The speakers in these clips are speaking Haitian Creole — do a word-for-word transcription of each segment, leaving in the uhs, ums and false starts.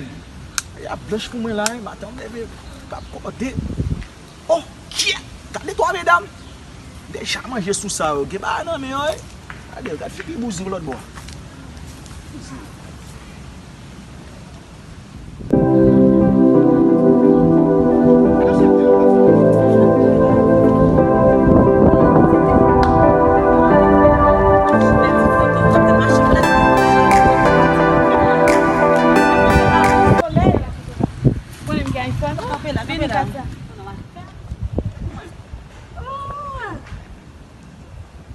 Y ap blanch pou mwen la, wi. Maten, m leve, m p ap kòde. Oh, kyèt! Gade twa medam! Deja manje sou sa yo. Gen bagay nan men yo, wi. Gade, gade figi bouzin yo lòt bò.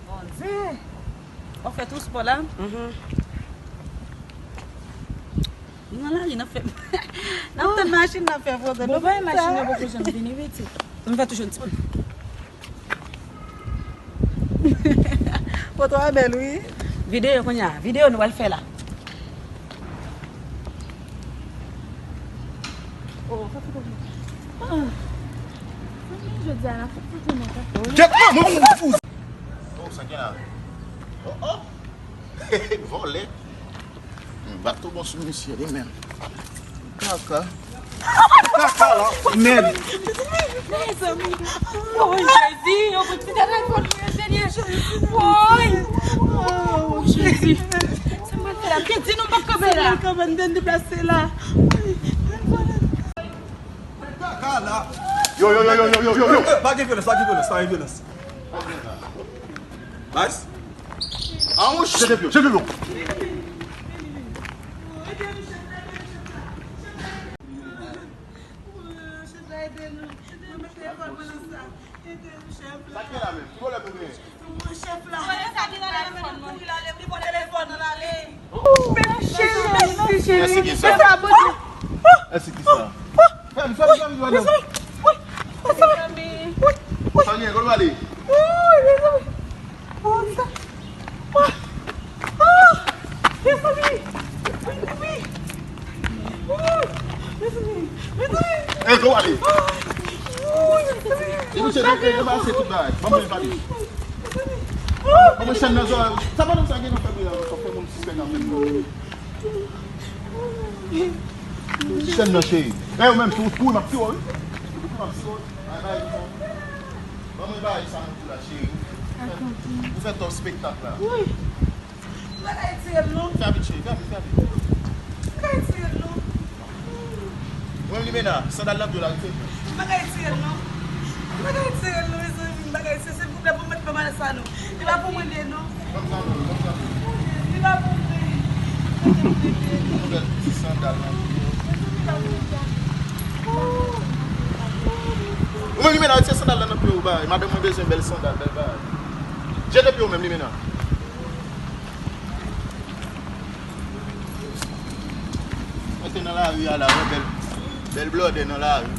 Bondye! W ap fè tou spò la? Mhm. Nou nan lari, n ap fè, n ap tann machin, n ap fè foto. Bon, nou pa wè machin nan poko janm vini, pitit. M fè toujou yon ti pwen. Foto a bèl, wi. Videyo kounye a. Videyo nou pral fè la. Oh, fè foto. Ah. Jodi a la, fè foto nèt, a. Get my move! Oh, sa gen la. Oh, oh. Vòlè. Hmm, bato bon sou misye li menm. Kaka. Kaka la. Mèd. Mezanmi. Woy, Jezi, yo pran ti telefòn mwen, Senyè. Woy. Oh, Jezi. Sa mwen fè la? Piti, nou p ap kanpe la. Kanpe, n deplase la. Kaka la. Yo, yo, yo, yo, yo, yo, yo, yo. Pa gen vyolans, pa gen vyolans, pa gen vyolans. Nice. Ah, on jete pye, jete pye. Sa ki la menm? Ki pwoblèm nou genyen? Chèf la. Mèsi, chèf. Mèsi, chèf. Mèsi, ki sa? Fè vit, fè vit, fè vit, fè vit. Sa gen, kote w ale? Mezanmi! Mezanmi! Mezanmi! Mezanmi! Ey, kote w ale? Mezanmi! Mezanmi! Mezanmi! Ban mwen pale. Ban mwen chèn nan zò. Sa pa nan sa gen nan fè bri la, sa fè moun sispèk nan fè bri. Chèn nan, cheri. Ey, ou menm, tou, tou, m ap tiye w, wi. Tou, m ap tiye w. Bay, bay, sa. Ban mwen bay sa nan tou la, cheri. Ou fè, ou fè top spektak la. Wi. M pa ka retire l non. Fè vit, cheri, fè vit, fè vit. M pa ka retire l non. Mwen, Limena, sandal nan pye w la, rete. M pa ka retire l non. M pa ka retire l non, mezanmi, m pa ka retire. Silvouplè, pou mèt fè bagay sa non. Li pa pou mwen li ye non. Li pa pou mwen. Yon bèl ti sandal nan pye w. Ou menm, Limena, retire sandal la nan pye w, bay. Madanm mwen bezwen bèl sandal, bèl bagay. Jete pye w menm, Limena. Mwen te nan lari a la, wè bèl, bèl blòdè nan lari.